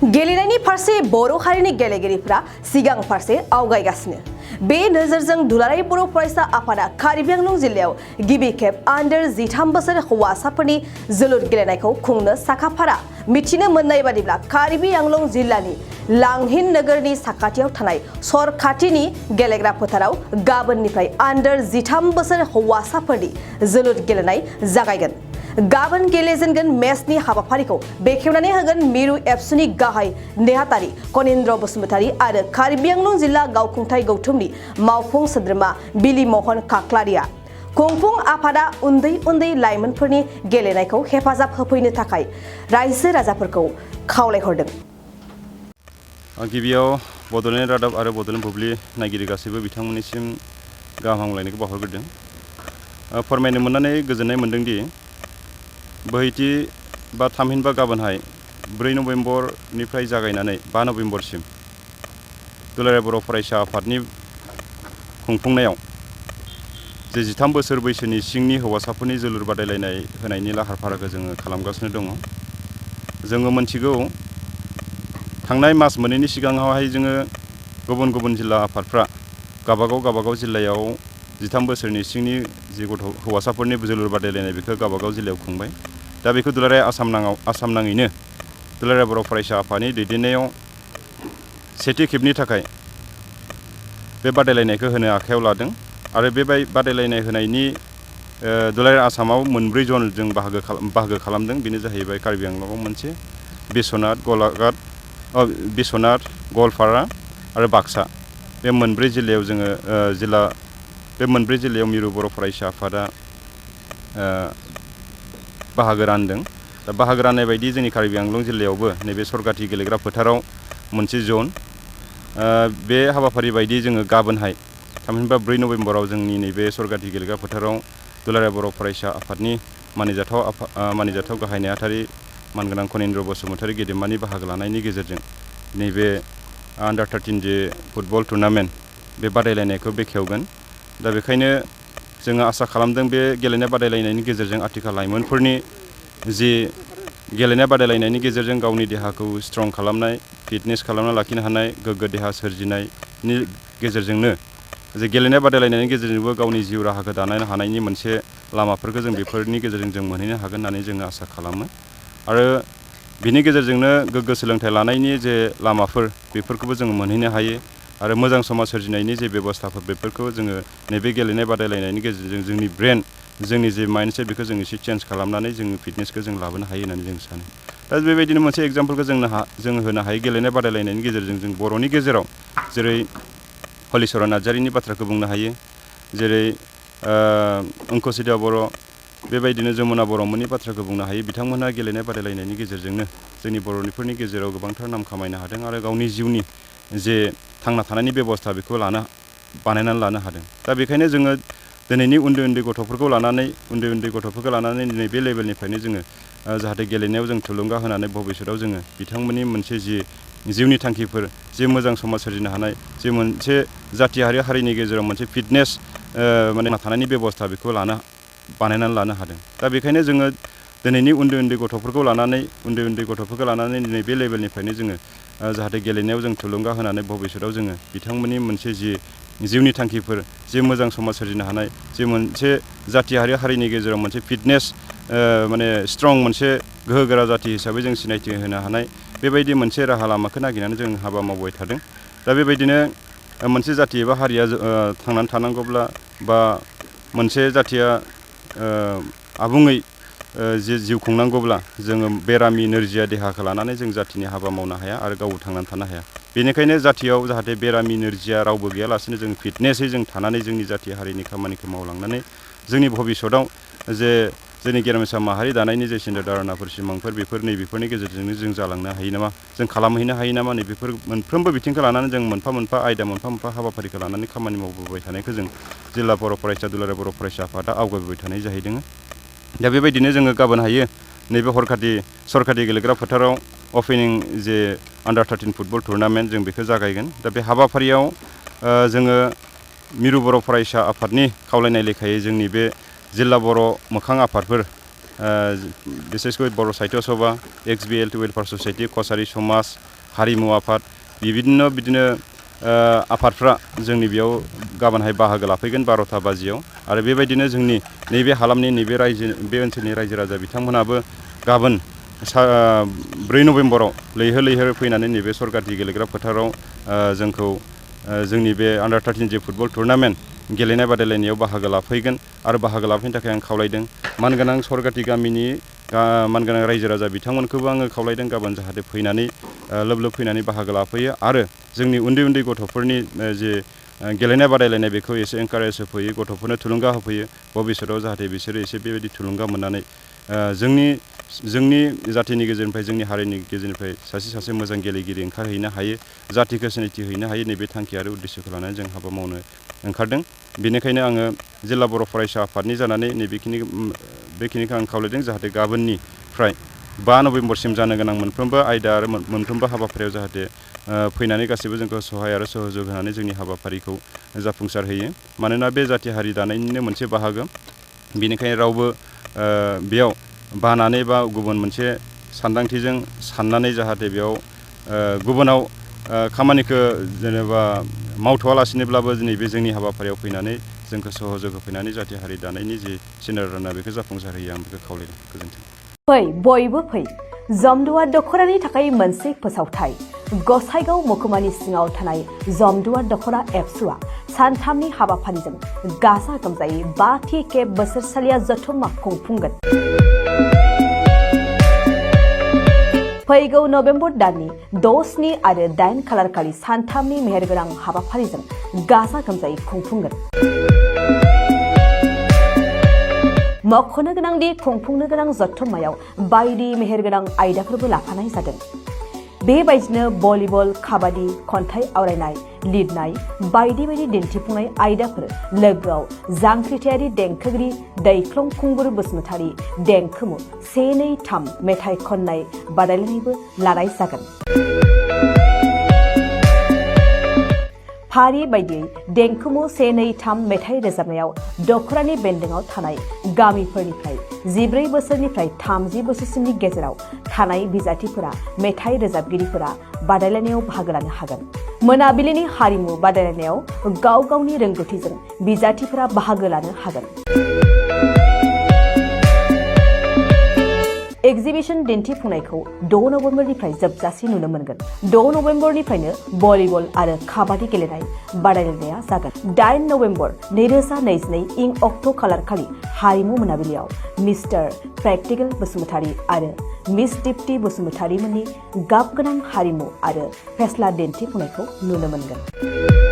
गेलेनायनि फारसे बर' हारिनि गेलेगिरिफ्रा सिगां फारसे आवगायगासिनो। बे नोजोरजों दुलाराय बर' फरायसा आफादा कार्बि आंलं जिल्लायाव गिबि खेब आन्डार 13 बोसोर हौवासाफोरनि जोलुर गेलेनायखौ खुंनो साखाफारा। मिथिनो मोननाय बादिब्ला कार्बि आंलं जिल्लानि लांहिन नोगोरनि साखाथियाव थानाय र-13 गेलेग्रा फोथाराव गाबोननिफ्राय आन्डार 13 बोसोर हौवासाफोरनि जोलुर गेलेनाय जागायगोन। गाबोन गेलेजेनगोन मेचनि हाबाफारिखौ बेखेवनानै होगोन मिरु एबसुनि गाहाय नेहाथारि कनिन्द्र बसुमतारी आरो कार्बि आंलं जिल्ला गावखुंथाय गौथुमनि मावफुं सोद्रोमा बिलि महन काक्लारिया। खुंफुं आफादा उन्दै उन्दै लाइमोनफोरनि गेलेनायखौ हेफाजाब होफैनो थाखाय रायजो राजाफोरखौ खावलायहरदों। गिबियाव बड'लेण्ड रादाब आरो बड'लेण्ड बुब्लि नायगिरि गासैबो बिथांमोननिसिम गाहाम हामलायनायखौ बावहरग्रोदों। फोरमायनो मोननानै गोजोननाय मोनदोंदि बोहैथि बा थामहिनबा गाबोनहाय 4 नभेम्बरनिफ्राय जागायनानै 5 नभेम्बरसिम दुलाराय बर' फरायसा आफादनि खुंफुंनायाव जे 13 बोसोर बैसोनि सिंनि हौवासाफोरनि जोलुर बादायलायनाय होनायनि लाहार फाहारखौ जोङो खालामगासिनो दङ। जोङो मिथिगौ थांनाय मास मोननैनि सिगाङावहाय जोङो गुबुन गुबुन जिल्ला आफादफ्रा गावबागाव जिल्लायाव 13 बोसोरनि सिंनि जे हौवासाफोरनि जोलुर बादायलायनाय बेखौ गावबागाव जिल्लायाव खुंबाय। दा बेखौ दुलाराय आसाम नाङैनो दुलाराय बर' फरायसा आफादनि दैदेननायाव सेथि खेबनि थाखाय बे बादायलायनायखौ होनो आखायाव लादों आरो बे बादायलायनाय होनायनि दुलाराय आसामाव 4 जन जों बाहागो खालामदों। बेनो जाहैबाय कार्बि आंलंआव मोनसे, बिस्वनाथ, गवालपारा आरो बाक्सा। बे 4 जिल्लायाव जोङो बे 4 जिल्लायाव मिरु बर' फरायसा आफादा बाहागो रानदों। दा बाहागो राननाय बायदि जोंनि कार्बि आंलं जिल्लायावबो नैबे सरगाथि गेलेग्रा फोथाराव मोनसे जन। बे हाबाफारि बायदि जोङो गाबोनहाय थामहिनबा 4 नभेम्बराव जोंनि नैबे सरगाथि गेलेग्रा फोथाराव दुलाराय बर' फरायसा आफादनि मानिजाथाव गाहाय नेहाथारि मानगोनां कनिन्द्र बसुमतारी गेदेमानि बाहागो लानायनि गेजेरजों नैबे आन्डार 13 जे फुटबल टुर्नामेन्ट बे बादायलायनायखौ बेखेवगोन। दा बेखायनो जोङो आसा खालामदों बे गेलेनाय बादायलायनायनि गेजेरजों आथिखाल लाइमोनफोरनि जि गेलेनाय बादायलायनायनि गेजेरजों गावनि देहाखौ स्ट्रं खालामनाय, फिटनेस खालामना लाखिनो हानाय, गोग्गो देहा सोरजिनायनि गेजेरजोंनो जे गेलेनाय बादायलायनायनि गेजेरजोंबो गावनि जिउ राहाखौ दानो हानायनि मोनसे लामाफोरखौ जों बेफोरनि गेजेरजों जों मोनहैनो हागोन होननानै जोङो आसा खालामो। आरो बिनि गेजेरजोंनो गोग्गो सोलोंथाइ लानायनि जे लामाफोर बेफोरखौबो जोङो मोनहैनो हायो आरो मोजां समाज सोरजिनायनि जे बेबस्थाफोर बेफोरखौ जोङो नैबे गेलेनाय बादायलायनायनि गेजेरजों जोंनि ब्रेन, जोंनि जे माइन्डसेट बेखौ जों एसे चेन्ज खालामनानै जोङो फिटनेसखौ जों लाबोनो हायो होननानै जों सानो। दा बेबायदिनो मोनसे एग्जाम्पलखौ जों होनो हायो गेलेनाय बादायलायनायनि गेजेरजों जों बर'नि गेजेराव जेरै हलिचरन नार्जारिनि बाथ्राखौ बुंनो हायो, जेरै अंकुसिता बर', बेबायदिनो जमुना बर'मोननि बाथ्राखौ बुंनो हायो। बिथांमोनहा गेलेनाय बादायलायनायनि गेजेरजोंनो जोंनि बर'फोरनि गेजेराव गोबांथार नाम खामायनो हादों आरो गावनि जिउनि जे थांना थानायनि बेबस्था बेखौ बानायनानै लानो हादों। दा बेखायनो जोङो दिनैनि उन्दै गथ'फोरखौ लानानै नैबे लेभेलनिफ्रायनो जोङो जाहाथे गेलेनायाव जों थुलुंगा होनानै भबिष्यतआव जोङो बिथांमोननि मोनसे जि जिउनि थांखिफोर, जे मोजां समाज सोरजिनो हानाय, जे मोनसे जाथि हारिनि गेजेराव मोनसे फिटनेस थानायनि बेबस्था बेखौ बानायनानै लानो हादों। दा बेखायनो जोङो दिनैनि उन्दै गथ'फोरखौ लानानै नैबे लेभेलनिफ्रायनो जोङो जाहाथे गेलेनायाव जों थुलुंगा होनानै भबिष्यतआव जोङो बिथांमोननि मोनसे जि जिउनि थांखिफोर, जे मोजां समाज सोरजिनो हानाय, जे मोनसे जाथि हारिनि गेजेराव मोनसे फिटनेस स्ट्रं मोनसे गोहोगोरा जाथि हिसाबै जों सिनायथि होनो हानाय बेबायदि मोनसे राहा लामाखौ नागिरनानै जों हाबा मावबाय थादों। दा बेबायदिनो मोनसे जाथि एबा हारिया थांनानै थानांगौब्ला बा मोनसे जाथिया आबुङै जिउ खुंनांगौब्ला जोङो बेरामि नोरजिया देहाखौ लानानै जों जाथिनि हाबा मावनो हाया आरो गावबो थांनानै थानो हाया। बेनिखायनो जाथियाव जाहाथे बेरामि नोरजिया रावबो गैयालासेनो जों फिटनेसै जों थानानै जोंनि जाथि हारिनि खामानिखौ मावलांनानै जोंनि भबिष्यतआव जे जोंनि गेरेमसा माहारि दानायनि जे सिन्था धारनाफोर, सिमांफोर नैबेफोरनि गेजेरजोंनो जों जालांनो हायो नामा, जों खालामहैनो हायो नामा, नैबेफोर मोनफ्रोमबो बिथिंखौ लानानै जों मोनफा मोनफा आयदा, मोनफा मोनफा हाबाफारिखौ लानानै खामानि मावबोबाय थानायखौ जों जिल्ला बर' फरायसा दुलाराय बर' फरायसा आफादा आवगायबोबाय थानाय जाहैदों। दा बेबायदिनो जोङो गाबोन हायो नैबे सरखारि गेलेग्रा फोथाराव अपेनिं जे आन्डार 13 फुटबल टुर्नामेन्ट जों बेखौ जागायगोन। दा बे हाबाफारियाव जोङो मिरु बर' फरायसा आफादनि खावलायनाय लेखायै जोंनि बे जिल्ला बर' मोखां आफादफोर बिसेसকৈ बर' साहित्य सभा XBL वेलफेयार ससाइटि कसारि समाज हारिमु आफाद बिदिनो आफादफ्रा जोंनि बेयाव गाबोनहाय बाहागो लाफैगोन 12टा बाजियाव आरो बेबायदिनो जोंनि नैबे हालामनि नैबे ओनसोलनि रायजो राजा बिथांमोनाबो गाबोन 4 नभेम्बराव लैहोर फैनानै नैबे सरकारि गेलेग्रा फोथाराव जोंखौ जोंनि बे आन्डार 13 जे फुटबल टुर्नामेन्ट गेलेनाय बादायलायनायाव बाहागो लाफैगोन आरो बाहागो लाफैनो थाखाय आं खावलायदों मानगोनां सरकारि गामिनि मानगोनां रायजो राजा बिथांमोनखौबो आङो खावलायदों गाबोन जाहाथे फैनानै लोब फैनानै बाहागो लाफैयो आरो जोंनि उन्दै गथ'फोरनि जे गेलेनाय बादायलायनाय बेखौ एसे एनकारेज होफैयो गथ'फोरनो थुलुंगा होफैयो भबिष्यताव जाहाथे बिसोरो एसे बेबायदि थुलुंगा मोननानै जोंनि जाथिनि गेजेरनिफ्राय जोंनि हारिनि गेजेरनिफ्राय सासे मोजां गेलेगिरि ओंखारहैनो हायो जातिखौ सिनायथि हैनो हायो नैबे थांखि आरो उद्देश्यखौ लानानै जों हाबा मावनो ओंखारदों बेनिखायनो आङो जिल्ला बर' फरायसा आफादनि जानानै बेखिनिखौ आं खावलायदों जाहाथे गाबोननिफ्राय 5 नभेम्बरसिम जानो गोनां मोनफ्रोमबो आयदा आरो मोनफ्रोमबो हाबाफारियाव जाहाथे फैनानै गासैबो जोंखौ सहाय आरो सहयोग होनानै जोंनि हाबाफारिखौ जाफुंसार होयो मानोना बे जाथि हारि दानायनिनो मोनसे बाहागो बेनिखायनो रावबो बेयाव बानानै बा गुबुन मोनसे सानदांथिजों साननानै जाहाथे बेयाव गुबुनाव खामानिखौ जेनेबा मावथ'वालासिनोब्लाबो नैबे जोंनि हाबाफारियाव फैनानै जोंखौ सहयोग होफैनानै जाथि हारि दानायनि जि सिन्ताधारा बेखौ जाफुंसार होयो आं बेखौ खावलायदों गोजोन्थों फै बयबो फै जमदुवार दख'रानि थाखाय मोनसे फोसावथाय गसाइगाव महकुमानि सिङाव थानाय जमदुवार दख'रा एबसुआ सानथामनि हाबाफारिजों गाजा गोमजायै 5थि खेब बोसोरसालिया जथुम्मा खुंफुंगोन फैगौ नभेम्बर दाननि 6, 7 आरो 8 खालारखालि सानथामनि मेहेरगोनां हाबाफारिजों गाजा गोमजायै खुंफुंगोन मख'नो गोनांदि खुंफुंनो गोनां जथुम्मायाव बायदि मेहेरगोनां आयदाफोरबो लाफानाय जादों बेबायदिनो भलिबल काबादि खन्थाइ आवरायनाय लिरनाय बायदि दिन्थिफुंनाय आयदाफोर लोगोआव जांख्रिथायारि देंखोगिरि दैख्लं खुंगुर बसुमतारी देंखोमु 1, 2, 3 मेथाइ खननाय बादायलायनायबो लानाय जागोन फारि बायदियै देंखोमु 1, 2, 3 मेथाइ रोजाबनायाव दख'रानि बेन्दोंआव थानाय गामिफोरनिफ्राय 14 बोसोरनिफ्राय 30 बोसोरसिमनि गेजेराव थानाय बिजाथिफोरा मेथाइ रोजाबगिरिफोरा बादायलायनायाव बाहागो लानो हागोन मोनाबिलिनि हारिमु बादायलायनायाव गावनि रोंगौथिजों बिजाथिफोरा बाहागो लानो हागोन एक्जिबिशन दिन्थिफुंनायखौ 6 नभेम्बरनिफ्राय जोबजासिम नुनो मोनगोन 6 नभेम्बरनिफ्रायनो भलिबल आरो काबादि गेलेनाय बादायलायनाया जागोन 8 नभेम्बर 2022 इं अक्ट' खालारखालि हारिमु मोनाबिलियाव मिस्टार प्रेक्टिकल बसुमतारी आरो मिस दीप्ति बसुमतारी मोननि गाबगोनां हारिमु आरो फेस्ला दिन्थिफुंनायखौ नुनो मोनगोन